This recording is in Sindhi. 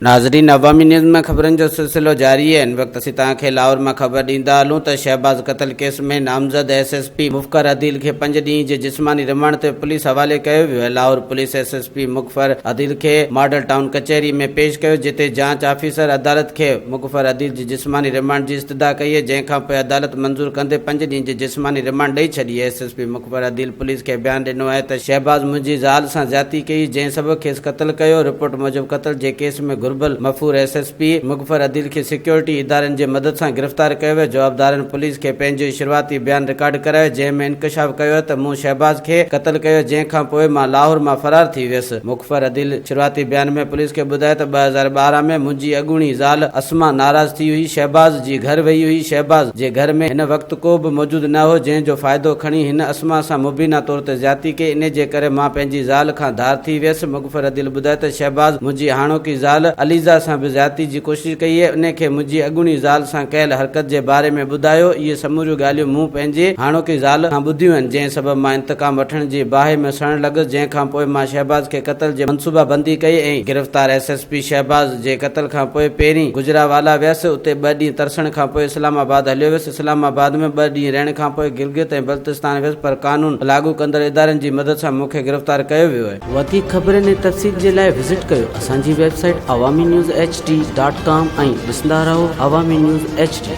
ناظرين عوامي نيوز ۾ خبرن جو سلسلو جاري آهي هن وقت اسين توهان کي لاهور مان خبر ڏيندا هلون ته شهباز قتل ڪيس ۾ نامزد ايس ايس پي مفڪر عديل کي پنج ڏينهن جي جسماني رمانڊ تي پوليس حوالي ڪيو ويو آهي Lahore police S S P Muzaffar Adeel کي ماڊل ٽائون ڪچهري ۾ پيش ڪيو جتي جاچ آفيسر عدالت کي مغفر عديل جي جسماني رمانڊ جي استدعا ڪئي آهي جنهن کانپوء عدالت منظور ڪندي پنج ڏينهن جي جسماني رمانڊ ڏئي ڇڏي S S P Muzaffar Adeel police کي بيان ڏنو آهي ته شهباز منهنجي زال سان زيادتي ڪئي جنهن سبب کيس قتل ڪيو، رپورٽ موجب قتل جي ڪيس ۾ گهربل مفرور ايس ايس پي مغفر عديل کي سيڪيورٽي ادارن جي مدد سان گرفتار ڪيو ويو، جوابدارن پوليس کي پنهنجو شروعاتي بيان رڪارڊ ڪرايو جنهن ۾ انڪشاف ڪيو ته مون شهباز کي قتل ڪيو جنهن کان پوء مان لاهور مان فرار ٿي ويس. مغفر عديل شروعاتي بيان ۾ پوليس کي ٻڌايو ته 2012 ۾ منهنجي اڳوڻي زال اسما ناراض ٿي هئي شهباز جي گهر وئي هئي شهباز جي گهر ۾ هن وقت ڪو به موجود نه هو جنهن جو فائدو کڻي هن اسما سان مبينا طور تي زيادتي ڪئي انهي جي ڪري مان پنهنجي زال کان ڌار ٿي ويس مغفر عديل ٻڌايو ته شهباز منهنجي هاڻوڪي زال عليزا سان به زيادتي جي ڪوشش ڪئي انهي کي منهنجي اڳوڻي زال سان ڪيل حرڪت جي باري ۾ ٻڌايو اهي سموريون ڳالهيون مون پنهنجي هاڻوڪي زال کان ٻڌيون آهن جنهن سبب مان انتقام وٺڻ جي باهه ۾ سڙڻ لڳس جنهن کان پوء مان شهباز کي قتل جي منصوبا بندي ڪئي ۽ گرفتار ايس ايس پي شهباز جي قتل کان پوء پهرين گجرانوالا ويس اتي ٻه ڏينهن ترسڻ کان پوء اسلام آباد هليو ويس اسلام آباد ۾ ٻه ڏينهن رهڻ کان پوء گلگت ۽ بلتستان ويس پر قانون لاڳو ڪندڙ ادارن جي مدد سان مون کي گرفتار ڪيو ويو آهي. وڌيڪ خبرن ۽ تفصيل جي لاء وزٽ ڪيو اسان جي website Awami news H D dot com ۽ ڏسندا رهو عوامي نيوز ايڇ ڊي.